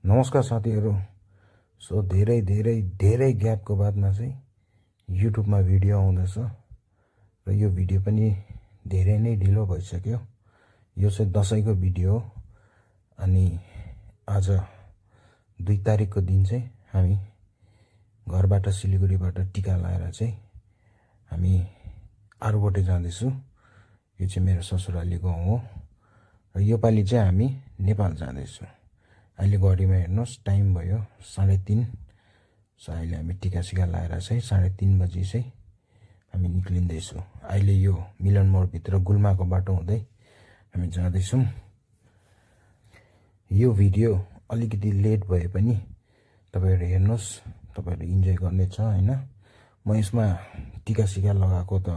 नमस्कार साथीहरु। सो धेरै ग्यापको बादमा चाहिँ युट्युबमा भिडियो आउँदैछ र यो भिडियो पनि धेरै नै ढिलो भइसक्यो। यो चाहिँ दशैंको भिडियो हो अनि आज 2 तारिकको दिन चाहिँ हामी घरबाट सिलिगुडीबाट टिका लाएर चाहिँ हामी आरुबोटे जाँदैछु। यो चाहिँ मेरो ससुराली गाउँ हो र यो पालि चाहिँ हामी नेपाल जाँदैछु। अहिले घडीमा हेर्नुस् टाइम भयो 3:30। सो अहिले हामी टिकासिका लाएर चाहिँ 3:30 बजी चाहिँ हामी निक्लिँदैछौँ। अहिले यो मिलन मोड भित्र गुल्माको बाटो हुँदै हामी जाँदैछौँ। यो भिडियो अलिकति लेट भए पनि तपाईहरु हेर्नुस्, तपाईहरु इन्जोय गर्ने छ हैन। म यसमा टिकासिका लगाएको त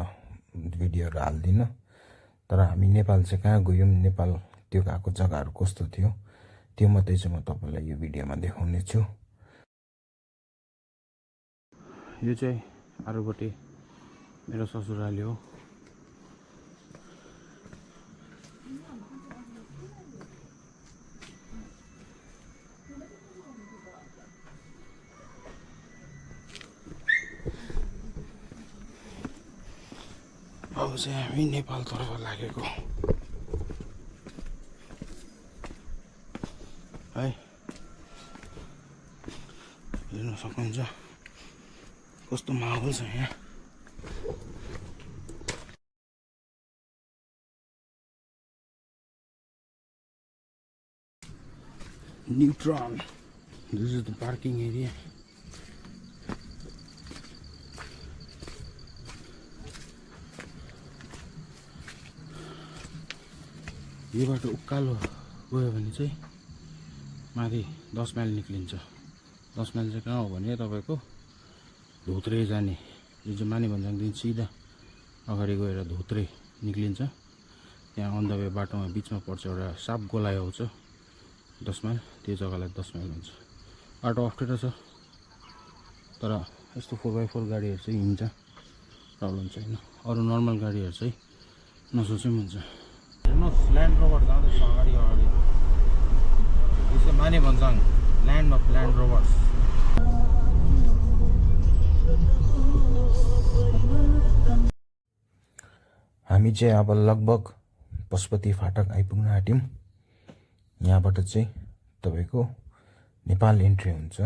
भिडियोहरु हाल्दिन, तर हामी नेपाल चाहिँ कहाँ गयौं, नेपाल त्यो गएको जग्गाहरु कस्तो थियो त्यो मात्रै चाहिँ म तपाईलाई यो भिडियोमा देखाउने छु। यो चाहिँ आरुबोटे मेरो ससुराली हो। अब चाहिँ हामी नेपाल तर्फ लागेको है। हेर्न सक्नुहुन्छ कस्तो माहौल छ यहाँ। Neutron. This is the parking area. यो बाटो उकालो गयो भने चाहिँ माथि 10 माइल निक्लिन्छ। 10 माइल चाहिँ कहाँ हो भने तपाईको धोत्रे जाने, जो चाहिँ मानेभन्ज्याङदेखि सिधा अगाडि गएर धोत्रे निक्लिन्छ। त्यहाँ अन द वे बाटोमा बीचमा पर्छ एउटा साप गोलाइ आउँछ 10 माइल, त्यो जग्गालाई 10 माइल भन्छ। बाटो अप्ठ्यारो छ तर यस्तो 4x4 गाडीहरु चाहिँ हिँड्छ, प्रब्लम छैन। अरु नर्मल गाडीहरु चाहिँ नसोचे पनि हुन्छ। हेर्नुस् ल्यान्ड रोभर जाँदैछ अगाडि अगाडि। यो चाहिँ Manebhanjyang land of land Rovers. हामी चाहिँ अब लगभग पशुपति फाटक आइपुग्न आँट्यौं। यहाँबाट चाहिँ तपाईको नेपाल एन्ट्री हुन्छ।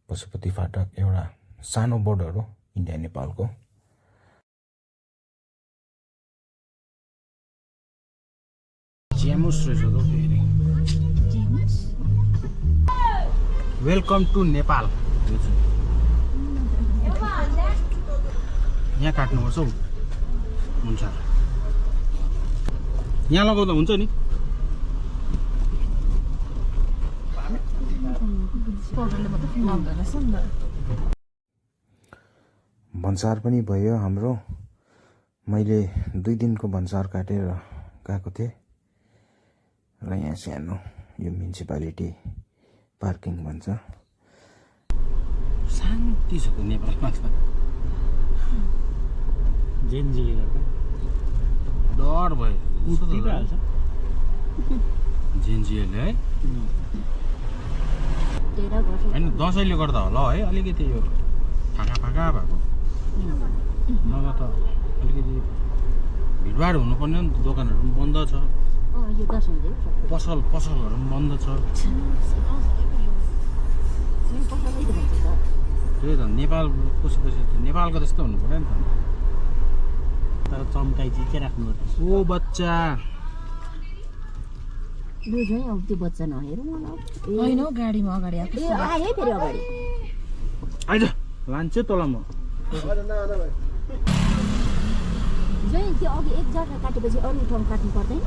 पशुपति फाटक एउटा सानो बोर्डर हो इन्डिया नेपालको। जेमुस रहेछ त फेरि। Welcome to Nepal. यहाँ काट्नुपर्छ हौ हुन्छ। यहाँ लगाउँदा हुन्छ नि। भन्सार पनि भयो हाम्रो। मैले 2 दिनको भन्सार काटेर गएको थिएँ र यहाँ सानो यो म्युनिसिपालिटी पार्किङ भन्छ। शान्ति छ त नेपालमा त। जेनजीले गर्दा डर भयो उठिहाल्छ जेनजीले है। हैन दशैंले गर्दा होला है अलिकति यो फाका फाका भएको। नभए त अलिकति भिडभाड हुनुपर्ने नि। दोकानहरु पनि बन्द छ, पसलहरु पनि बन्द छ। त्यही त नेपाल कसैपछि नेपालको जस्तो हुनु पर्यो नि त। तर चम्काइ चाहिँ राख्नु पर्छ। ओ बच्चा लु जै अब त्यो बच्चा नहेरौँ मलाई। हैन गाडीमा अगाडि आएको ए आए फेरि अगाडि आइज लान्छु तल म। जै त्यो अघि एक जग्गा काटेपछि अरु ठाउँ काट्नु पर्दैन?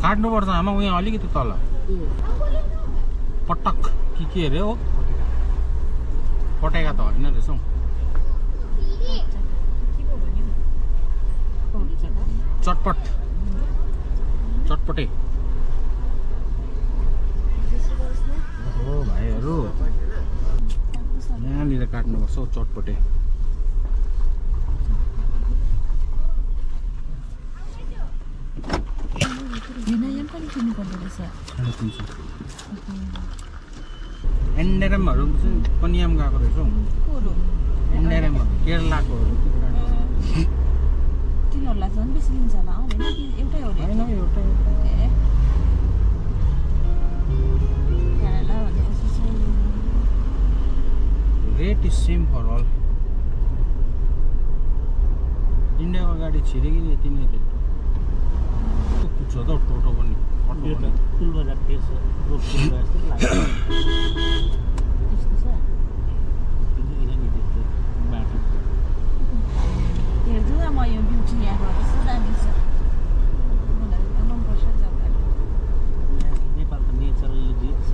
काट्नु पर्छ आमा। उहाँ अलिकति तल पटक के अरे हो पटेका त हैन रहेछ। चटपट चटपटे हो भाइहरु। यहाँनिर काट्नुपर्छ हौ चटपटे। यहाँ पनि किन्नु पर्दो रहेछ। 350। एन्डेरमहरू चाहिँ कन्याम गएको रहेछ हौ कोरो एन्डेरमहरू केरलाकोहरू तिनीहरूलाई झन् बेसी लिन्छ होला होइन एउटै हो होइन एउटै ए केरला भनेपछि चाहिँ rate is same for all इन्डियाको गाडी छिरेकी यति नै रेट पुग्छ त टोटो पनि अटो पनि हेर्छु न म यो ब्युटी यहाँको कस्तो दामी छ मलाई एकदम मनपर्छ जग्गा नेपालको नेचर यो जे छ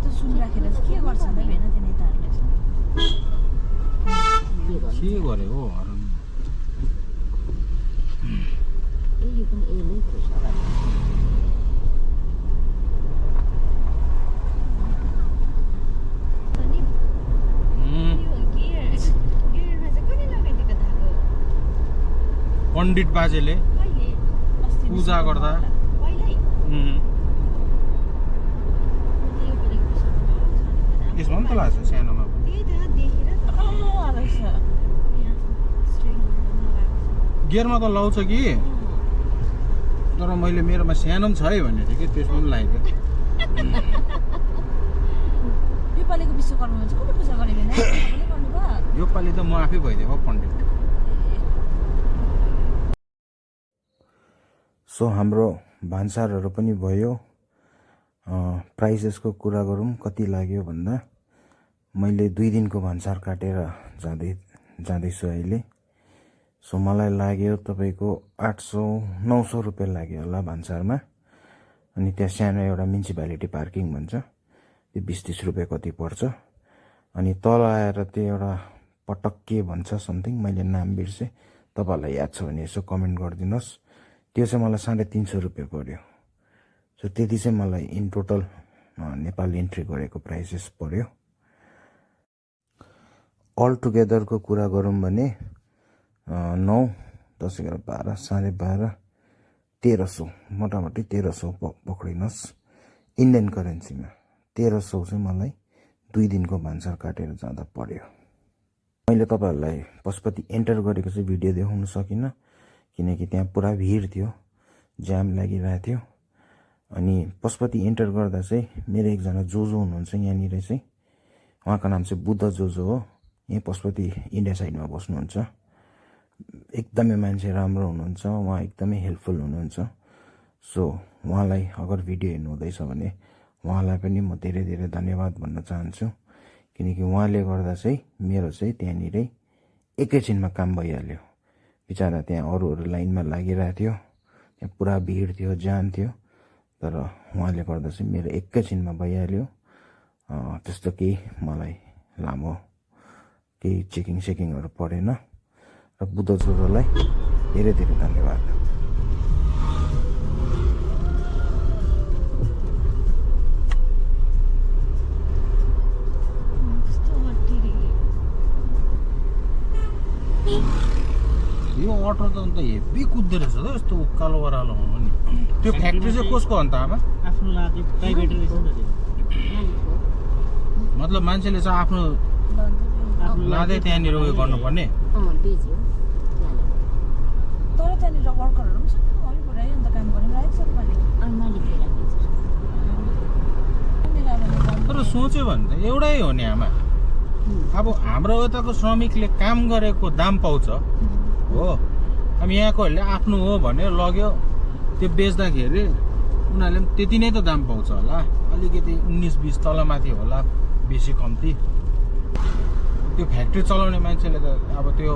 त्यो सुनिराखेर चाहिँ के गर्छ त होइन त्यो नेताहरूले चाहिँ के गरे हो यो पनि एलै रहेछ पण्डित बाजेले पूजा गर्दा यसमा पनि त लाग्छ सानोमा पनि गियरमा त लाउँछ कि तर मैले मेरोमा सानो पनि छ है भनेर कि त्यसमा पनि लागेको नेपालीको विश्वकर्मामा चाहिँ कसले पूजा गरेको होइन गर्नुभयो योपालि त म आफै भइदिएको पण्डित सो हाम्रो भान्सारहरू पनि भयो प्राइसेसको कुरा गरौँ कति लाग्यो भन्दा मैले 2 दिनको भान्सार काटेर जाँदैछु अहिले सो मलाई लाग्यो तपाईँको 800-900 रुपियाँ लाग्यो होला भान्सारमा अनि त्यहाँ सानो एउटा म्युनिसिपालिटी पार्किङ भन्छ त्यो 20-30 रुपियाँ कति पर्छ अनि तल आएर त्यो एउटा पटक के भन्छ समथिङ मैले नाम बिर्सेँ तपाईँहरूलाई याद छ भने यसो कमेन्ट गरिदिनुहोस् त्यो चाहिँ मलाई 350 रुपियाँ पर्यो सो त्यति चाहिँ मलाई इन टोटल नेपाल इन्ट्री गरेको प्राइसेस पर्यो अल टुगेदरको कुरा गरौँ भने 9, 10, 11, 12, 12.5, 1300 मोटामोटी 1300 पक्रिनुहोस् इन्डियन करेन्सीमा 1300 चाहिँ मलाई 2 दिनको भान्सार काटेर जाँदा पर्यो मैले तपाईँहरूलाई पशुपति एन्टर गरेको चाहिँ भिडियो देखाउन सकिनँ किनकि त्यहाँ पुरा भिड थियो जाम लागिरहेको थियो अनि पशुपति एन्टर गर्दा चाहिँ मेरो एकजना जोजो हुनुहुन्छ यहाँनिर चाहिँ उहाँको नाम चाहिँ बुद्ध जोजो हो यहीँ पशुपति इन्डिया साइडमा बस्नुहुन्छ एकदमै मान्छे राम्रो हुनुहुन्छ उहाँ एकदमै हेल्पफुल हुनुहुन्छ सो उहाँलाई अगर भिडियो हेर्नु हुँदैछ भने उहाँलाई पनि म धेरै धेरै धन्यवाद भन्न चाहन्छु किनकि उहाँले गर्दा चाहिँ मेरो चाहिँ त्यहाँनिरै एकैछिनमा काम भइहाल्यो बिचरा त्यहाँ अरूहरू लाइनमा लागिरहेको थियो त्यहाँ पुरा भिड थियो जाम थियो तर उहाँले गर्दा चाहिँ मेरो एकैछिनमा भइहाल्यो त्यस्तो केही मलाई लामो केही चेकिङहरू परेन र बुद्ध जोजोलाई धेरै धेरै धन्यवाद यो अटो त अन्त हेभी कुद्दो रहेछ त यस्तो उकालो ओह्रालो हो नि त्यो फ्याक्ट्री चाहिँ कसको अन्त आमा आफ्नो लागि प्राइभेट रहेछ नि त त्यो मतलब मान्छेले चाहिँ आफ्नो लाँदै त्यहाँनिर उयो गर्नुपर्ने बेच्यो तर त्यहाँनिर वर्करहरू पनि छ नि है पुरै अन्त काम गरिरहेको छ तपाईँले अनि मालिकले बेच्छ तर सोच्यो भने त एउटै हो नि आमा अब हाम्रो यताको श्रमिकले काम गरेको दाम पाउँछ हो अब यहाँकोहरूले आफ्नो हो भनेर लग्यो त्यो बेच्दाखेरि उनीहरूले पनि त्यति नै त दाम पाउँछ होला अलिकति 19-20 तलमाथि होला बेसी कम्ती त्यो फ्याक्ट्री चलाउने मान्छेले त अब त्यो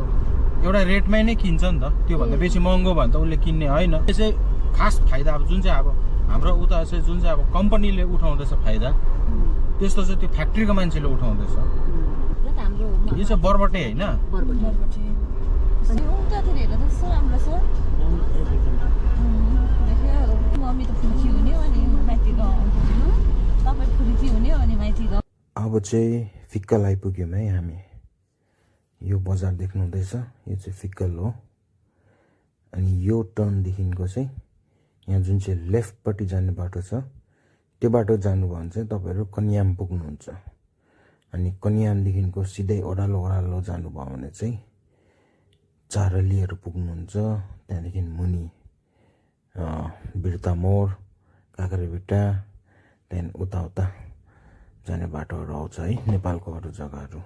एउटा रेटमै नै किन्छ नि त त्योभन्दा बेसी महँगो भने त उसले किन्ने होइन त्यो चाहिँ खास फाइदा अब जुन चाहिँ अब हाम्रो उता चाहिँ जुन चाहिँ अब कम्पनीले उठाउँदैछ फाइदा त्यस्तो चाहिँ त्यो फ्याक्ट्रीको मान्छेले उठाउँदैछ यो चाहिँ बरबटे होइन उतातिर हेर्दा त कस्तो राम्रो छ मम्मी त फुर्की हुने हो नि माथि गाउँ तपाईँ फुर्की हुने हो नि माथि गाउँ अब चाहिँ फिक्कल आइपुग्यौँ है हामी यो बजार देख्नु हुँदैछ यो चाहिँ फिक्कल हो अनि यो टर्नदेखिको चाहिँ यहाँ जुन चाहिँ लेफ्टपट्टि जाने बाटो छ त्यो बाटो जानुभयो भने चाहिँ तपाईँहरू कन्याम पुग्नुहुन्छ। अनि कन्यामदेखिको सिधै ओह्रालो ओह्रालो जानुभयो भने चाहिँ चारलीहरू पुग्नुहुन्छ। त्यहाँदेखि मुनि बिर्ता मोड, काँक्रेभिट्टा, त्यहाँदेखि उता जाने बाटोहरू आउँछ है। नेपालको अरू जग्गाहरू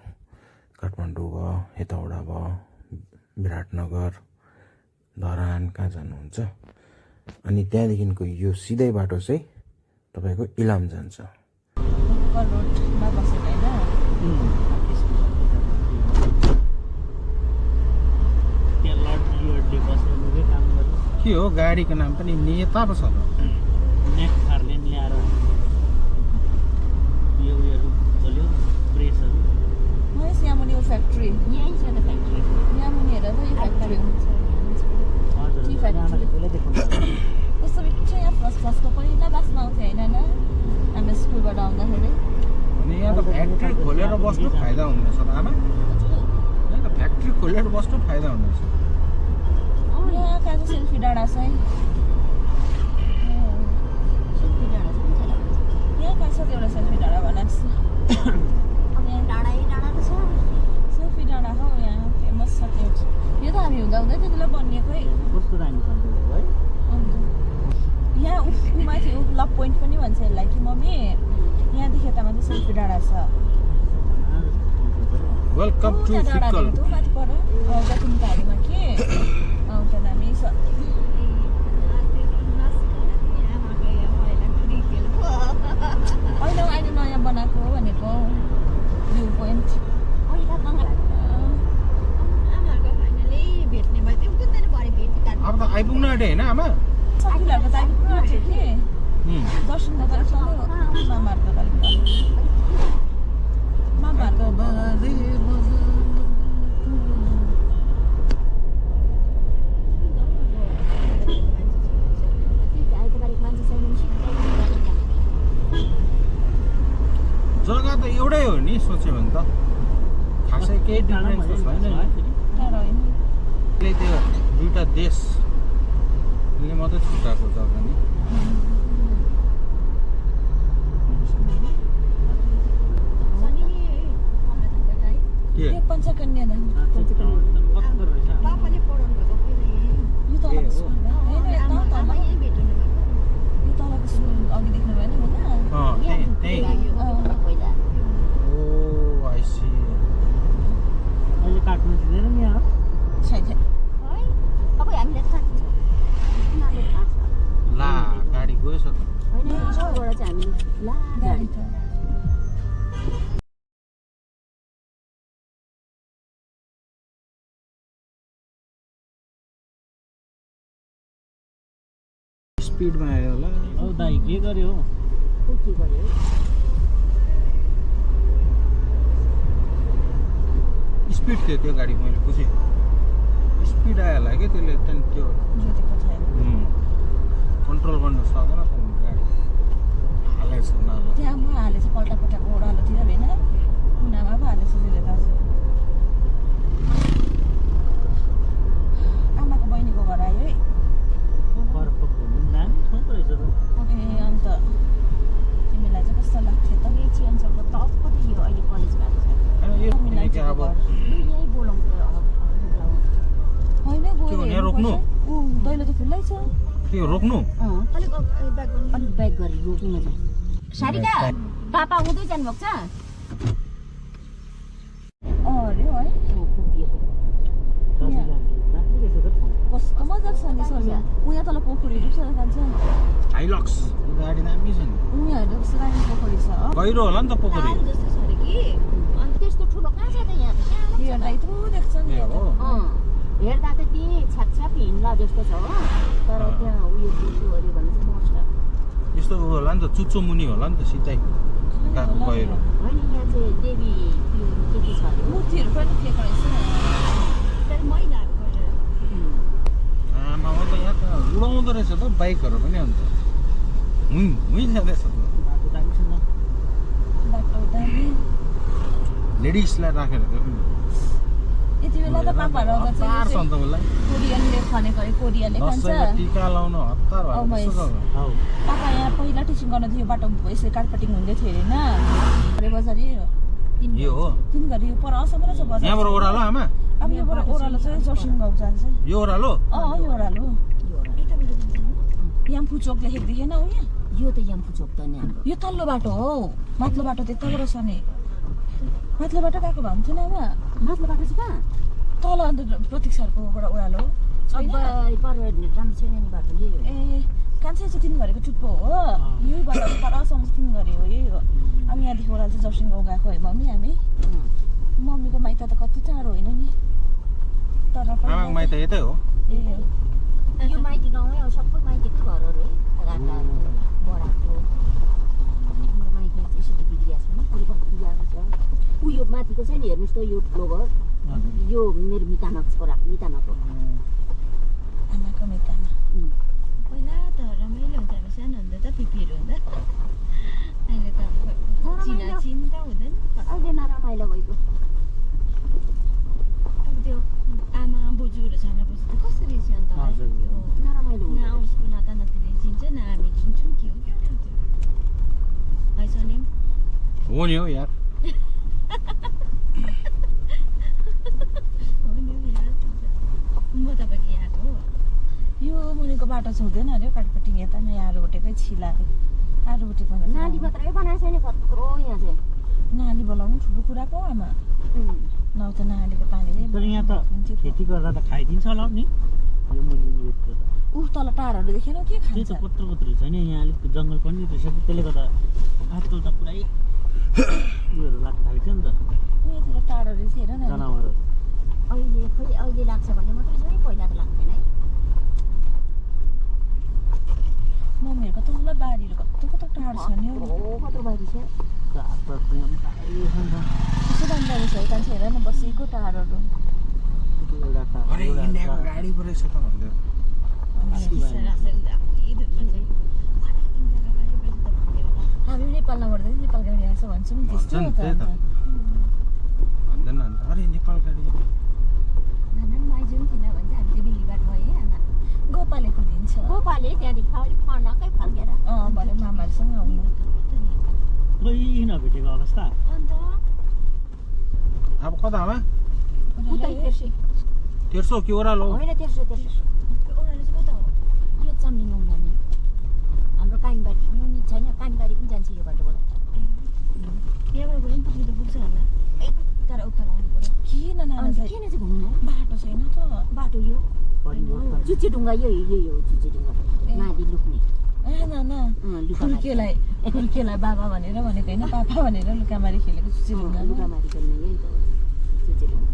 काठमाडौँ भयो, हेटौडा भयो, विराटनगर, धरान कहाँ जानुहुन्छ। अनि त्यहाँदेखिको यो सिधै बाटो चाहिँ तपाईँको इलाम जान्छ। रोडमा बसेको होइन त्यहाँ लर्ड लियोर्डले बसेर काम गर्यो। के हो गाडीको नाम पनि नेता पो छ त। म्याकफार्लेन ल्याएर यो उयोहरू खोल्यो, प्रेसहरू। यस यहाँ मुनि फ्याक्ट्री, यहीँ छ त फ्याक्ट्री। यहाँ मुनि हेर त यो फ्याक्ट्री हजुर, टी फ्याक्ट्री। आमाले पहिल्यै देखाउनु भयो। कस्तो बित्थै यहाँ फर्स्ट पहिला बासमा आउँथ्यो होइन हामी स्कुलबाट आउँदाखेरि। अनि यहाँ त फ्याक्ट्री खोलेर बस्नु फाइदा हुँदैछ त आमा। यहाँ त फ्याक्ट्री खोलेर बस्नु फाइदा हुँदैछ। यहाँ कहाँ चाहिँ सेल्फी डाँडा छ है। सेल्फी डाँडा छ नि यहाँ कहाँ छ एउटा सेल्फी डाँडा भनेको छ। अब यहाँ डाँडा त छ। सेल्फी डाँडा हो यहाँ फेमस छ त्यो। यो त हामी हुँदा हुँदै त्यति बेला बनिएकै। कस्तो दामी छ है। यहाँ माथि लभ पोइन्ट पनि भन्छ यसलाई कि मम्मी। यहाँदेखि यता माथि सेल्फी डाँडा छ। Welcome to Fikkal. माथि पर जतिन गाडीमा के आउँछ दामी छ। होइन अहिले नयाँ बनाएको हो भनेको भ्यू पोइन्ट। अब त आइपुग्नु आँट्यो होइन आमा। साथीहरूको त आइपुग्नु आँट्यो कि दर्शन त गरेर चल्यो। मामाहरूको जग्गा त एउटै हो नि सोच्यो भने त खासै केही डिफ्रेन्स त छैन नि। टाढो होइन। त्यो दुईवटा देशले मात्रै छुट्टाएको जग्गा नि। के यो पञ्चकन्या धाम। कस्तो रहेछ। यो तलको स्कुल होइन यो तलको स्कुल अघि देख्नु भएन त्यही ओ आई सी। अहिले काट्नु दिँदैन नि यहाँ। छैन। अब हामीले ला गाडी गएछ त। होइन यहाँबाट चाहिँ हामीले ला गाडी त स्पिडमा आयो होला। औ दाइ के गर्यो? के गर्यो स्पिड थियो त्यो गाडी। मैले बुझेँ स्पिड आयो होला कि त्यसले त्यहाँदेखि त्यो ज्योतिको छैन। कन्ट्रोल गर्नु सक्दैन त्यहाँदेखि गाडी हालेछ नाला। त्यहाँ म हालेछ पल्टापट्टाको ओह्रालोतिर होइन कुनामा पो हालेछ त्यसले त। आमाको बहिनीको घर आयो है। दामी ठाउँ रहेछ त। ए अन्त तिमीलाई चाहिँ कस्तो लाग्थ्यो त? मेची अञ्चलको टप कति यो अहिले कलेज भएको छ होइन यो किनकि अब यहीँ बोलाउँथ्यो होइन के भने रोक्नु? दैलो त खुल्लै छ। के रोक्नु? अलिक ब्याक गरी रोक्नु मजा। सारिका पापा आउँदै जानुभएको छ। अरे है कस्तो मजाको छ नि सर। उहाँ तल पोखरीहरू छ जान्छ। हाइलक्स गाडी दामी छ नि। उनीहरू कस्तो दामी पोखरी छ। गहिरो होला नि त पोखरी। जस्तो छ अरे कि अनि त्यस्तो ठुलो कहाँ छ त यहाँ त यो हेर्दा यत्रो देख्छ नि। ए हो हेर्दा त त्यही छ्यापछ्याप हिँड्ला जस्तो छ हो तर त्यहाँ उयो बुझ्यो भने चाहिँ मर्छ। यस्तो होला नि त चुच्चो मुनि होला नि त सिधै गएको गहिरो। होइन यहाँ चाहिँ देवी त्यो के के छ अरे मूर्तिहरू पनि थिएको रहेछ। तर महिलाहरू गरेर आमा हो त यहाँ त उडाउँदो रहेछ त बाइकहरू पनि अन्त हुँ जाँदैछ त। बाटो दामी छ नि। बाटो दामी। लेडिजलाई राखेर त्यो पनि यति बेला त पापाहरू आउँदा चाहिँ हतार छ नि त उसलाई कोरियनले खनेको है कोरियाले खान्छ दसैँमा टिका लाउन हतार औ भएको जस्तो छ। हौ पापा यहाँ पहिला टिचिङ गर्न थियो बाटो यसरी काठपटिङ हुँदै थियो अरे होइन अरे बजारी यो हो 3 घडी पर असम्म छ बजार यहाँबाट ओह्रालो आमा अब योबाट ओह्रालो चाहिँ जोरसिङ गाउँ जान्छ यो ओह्रालो यो ओह्रालो याम्फू चोक लेखेको देखेन उ यहाँ यो त याम्फू चोक त नि हाम्रो यो तल्लो बाटो हो माथिल्लो बाटो त्यताबाट छ नि माथिल्लो बाटो गएको भए हुन्थेन अब माथिल्लो बाटो चाहिँ कहाँ तल अन्त प्रतीक सरकोबाट ओह्रालो अब पर राम्रो छैन नि बाटो यही हो ए कान्छे चाहिँ 3 घडीको टुप्पो हो यही बाटो परसम्म 3 घडी हो यही हो अब यहाँदेखि ओह्रालो चाहिँ जोरसिङ गाउँ गएको है मम्मी हामी मम्मीको माइत त कति टाढो होइन नि तर आमाको माइत यतै हो ए हो यो माइती गाउँमै हो सबै माइतीकै घरहरू है राताको बडाको हाम्रो माइती चाहिँ यसरी बिग्रिएको छ नि पुरै भत्किएको छ ऊ यो माथिको छ नि हेर्नुहोस् त यो फ्लो घर यो मेरो मितामाको छोराको मितामाको आमाको मितामा पहिला त रमाइलो हुँदो रहेछ सानो हुँदा त पिपीहरू हुँदा अहिले त अब चिन्ता हुँदैन अहिले नरमाइलो भइगयो अब त्यो आमा बोजूहरू छैनपछि त कसरी चाहिँ अन्त हजुर। नरमाइलो न हुँदो उसको नातानातीले चिन्छ न हामी चिन्छौँ के हो क्या त्यो है सनिम हो नि हो यार हो नि हो यार म तपाईँको याद हो यो मुनिको बाटो छ हुँदैन अरे काठपटिङ यता नै आरुबटेकै छिला आरुबटेको नाली मात्रै बनाएको छ नि कत्रो यहाँ चाहिँ नाली बोलाउनु ठुलो कुरा पो आमा नौ त नालीको पानीले तर यहाँ त खेती गर्दा त खाइदिन्छ होला नि यो मुनि यो त ऊ तल टाढहरू देखेनौ के त्यही खान्छ त कत्रो कत्रो छैन यहाँ अलिक जङ्गल पनि रहेछ कि त्यसले गर्दा आजकल त पुरै उयोहरू लाग्न थालेको छ नि त उयोतिर टाढहरू चाहिँ हेर न जनावरहरू अहिले खोइ अहिले लाग्छ भन्ने मात्रै छ है पहिला त लाग्दैन है मम्मीहरूको तल बारीहरू कत्रो कत्रो टाढो छ नि हौ कत्रो बारी छ आसपास यहाँ पनि खाइरहेछ नि त कस्तो दामी दामी छ है कान्छे हेर न बसेको टाढहरू एउटा त अरे इन्डियाको गाडी पो रहेछ त भन्दै सरासरी दामी धुनमा चाहिँ इन्डियाको गाडी रहेछ त भन्दै होला हामी नेपाल नबढ्दै नेपाल गाडी आएछ भन्छौँ नि त्यस्तो हो त त्यही त। अन्त भन्दैन अन्त अरे नेपाल गाडी नाना पनि आइजौँ थिएन भने चाहिँ हामी त्यो बिल्लीबाट भयो है आमा गोपालेको दिन्छ गोपाले त्यहाँदेखि अलिक फर्नकै फर्केर भने मामाहरूसँग आउनु पुरै नभेटेको अवस्था अन्त अब कता आमा उतै तेर्सो तेर्सो कि ओह्रालो होइन तेर्सो तेर्सो त्यो ओह्रालो चाहिँ कता हो यो चाम्लिङ जाने हाम्रो काइमबारी मुनि छैन काइमबारी पनि जान्छ यो बाटोबाट यहाँबाट गयो पनि पुग्नु त पुग्छ होला तर उकालो आउनु पऱ्यो किन नाना अन्त चाहिँ किन चाहिँ घुम्नु बाटो छैन त बाटो यो परिवर्तन चुच्चे ढुङ्गा यही हो चुच्चे ढुङ्गा नाली लुक्ने ए नाना फुर्केलाई बाबा भनेर भनेको होइन पापा भनेर लुकामारी खेलेको छु चिलुङ्गा लुगामारी खेल्ने यही त हो चुच्चे ढुङ्गा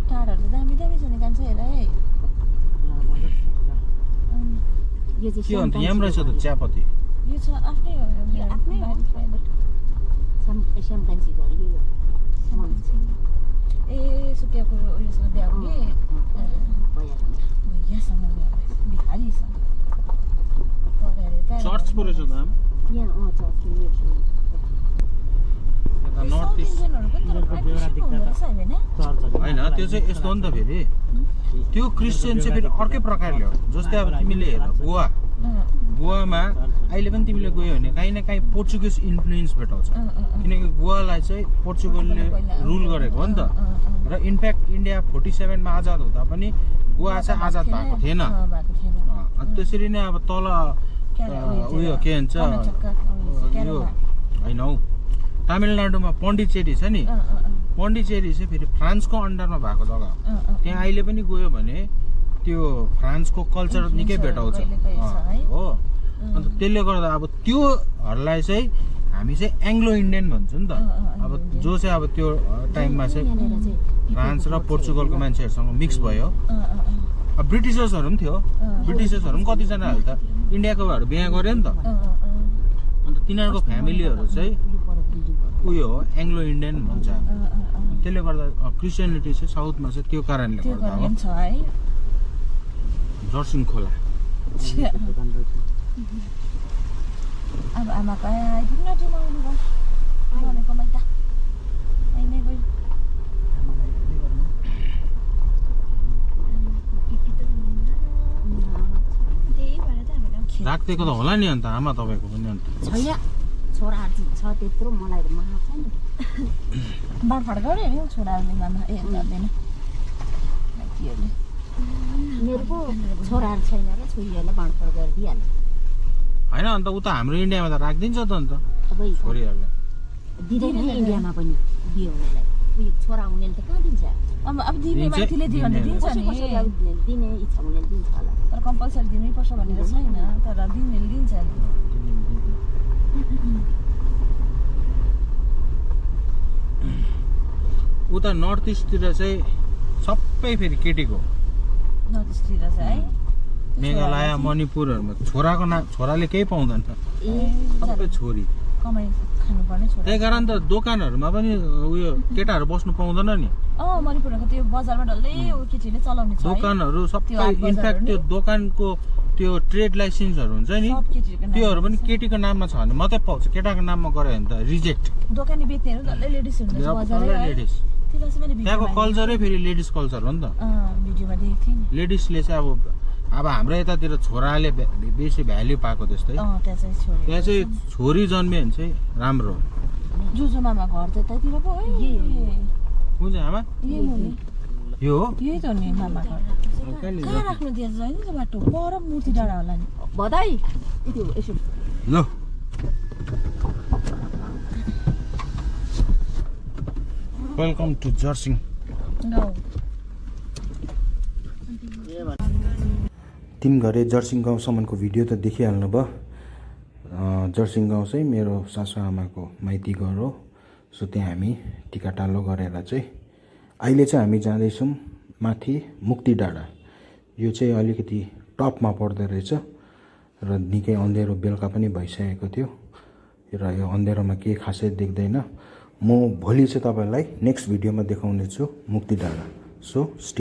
टाढहरू त दामी दामी छ नि कान्छ हेर है यहाँ मजाक छ। यो चाहिँ के अन्त यहाँ रहेछ त चियापत्ती यो छ आफ्नै हो यो मेरो आफ्नै हो। बारी प्राइभेट श्यामकान्छी घर यो हो ए सुकियाको उयोसँग बिहा हो कि भइहाल्छ भैयासँग बिहा भएछ बिहारीसँग पढेर यता चर्च पो रहेछ त आमा यहाँ चर्च यो यता नर्थ इस्ट यिनीहरूको बेहोरा देख्दा त चर्चहरू होइन त्यो चाहिँ यस्तो हो नि त फेरि त्यो क्रिस्चियन चाहिँ फेरि अर्कै प्रकारले हो जस्तै अब तिमीले हेर गोवामा अहिले पनि तिमीले गयो भने काहीँ न काहीँ पोर्चुगिज इन्फ्लुएन्स भेटाउँछ किनकि गोवालाई चाहिँ पोर्चुगलले रुल गरेको हो नि त र इनफ्याक्ट इन्डिया 47मा आजाद हुँदा पनि गोवा चाहिँ आजाद भएको थिएन त्यसरी नै अब तल उयो के भन्छ यो होइन हौ तामिलनाडुमा पण्डिचेरी छ नि पण्डिचेरी चाहिँ फेरि फ्रान्सको अन्डरमा भएको जग्गा हो त्यहाँ अहिले पनि गयो भने त्यो फ्रान्सको कल्चर निकै भेटाउँछ हो अन्त त्यसले गर्दा अब त्योहरूलाई चाहिँ हामी चाहिँ एङ्ग्लो इन्डियन भन्छौँ नि त अब जो चाहिँ अब त्यो टाइममा चाहिँ फ्रान्स र पोर्चुगलको मान्छेहरूसँग मिक्स भयो अब ब्रिटिसर्सहरू पनि थियो ब्रिटिसर्सहरू पनि कतिजनाहरू त इन्डियाको भएर बिहा गर्यो नि त अन्त तिनीहरूको फ्यामिलीहरू चाहिँ उयो हो एङ्ग्लो इन्डियन भन्छ त्यसले गर्दा क्रिस्चियनिटी चाहिँ साउथमा चाहिँ त्यो कारणले गर्दा हो जर्सिङ खोला अब आमाको आइपुग्न टिमाउनु भयो भनेको मैले त आइ नै गयो राखिदिएको त होला नि अन्त आमा तपाईँको पनि अन्त छैन छोराहरू छ त्यत्रो मलाई माग छ नि बाँडफाँड गऱ्यो नि छोराहरूले मामा ए गर्दैन माइतीहरूले मेरो पो छोराहरू छैन र छोरीहरूलाई बाँडफाँड गरिदिइहाल्यो होइन अन्त उता हाम्रो इन्डियामा त राखिदिन्छ त अन्त अब छोरीहरूलाई दिँदैन इन्डियामा पनि बिहे हुनेलाई उयो छोरा हुनेले त कहाँ दिन्छ अब दिने माइतीले दियो भने दिन्छ नि दिने इच्छा हुनेले दिन्छ होला तर कम्पलसरी दिनैपर्छ भनेर छैन तर दिनेले दिन्छ नि उता नर्थ इस्टतिर चाहिँ सबै फेरि केटीको नर्थ इस्टतिर चाहिँ है मेघालय मणिपुरहरूमा छोराले केही पाउँदैन ए सबै छोरी कमाइ खानुपर्ने छोरा त्यही कारण त दोकानहरूमा पनि उयो केटाहरू बस्नु पाउँदैन नि मणिपुरको त्यो बजारमा डल्लै केटीले चलाउने छ है दोकानहरू सबै त्यो हाट इनफ्याक्ट बजारहरू त्यो दोकानको त्यो ट्रेड लाइसेन्सहरू हुन्छ नि सब केटीहरूको नाम त्योहरू पनि केटीको नाममा छ भने मात्रै पाउँछ केटाको नाममा गऱ्यो भने त रिजेक्ट दोकानी बेच्नेहरू डल्लै लेडिज हुनुहुन्छ बजारै है लेडिज त्यो चाहिँ मैले त्यहाँको भिडियोमा कल्चरै फेरि लेडिज कल्चर हो नि त भिडियोमा देखेको थिएँ नि लेडिजले चाहिँ अब हाम्रो यतातिर छोराले बेसी भ्याल्यु पाएको जस्तै त्यहाँ चाहिँ छोरी त्यहाँ चाहिँ छोरी जन्मियो भने चाहिँ राम्रो हो जुजु मामा घर त्यतैतिर पो है कुन चाहिँ आमा यही हो नि यो हो यही त हो नि मामा घर कहाँनिर? कहाँ राख्नु दिएछ होइन त्यो बाटो पर मूर्ति डाँडा होला नि बधाई त्यो यसो ल वेलकम टु जर्सिङ तिन घरे जर्सिङ गाउँसम्मको भिडियो त देखिहाल्नु भयो जर्सिङ गाउँ चाहिँ मेरो सासुआमाको माइती घर हो सो त्यहाँ हामी टिकाटालो गरेर चाहिँ अहिले चाहिँ हामी जाँदैछौँ माथि मुक्ति डाँडा यो चाहिँ अलिकति टपमा पर्दो रहेछ र निकै अँध्यारो बेलुका पनि भइसकेको थियो र यो अँध्यारोमा केही खासै देख्दैन म भोलि चाहिँ तपाईँलाई नेक्स्ट भिडियोमा देखाउने छु मुक्ति डाँडा सो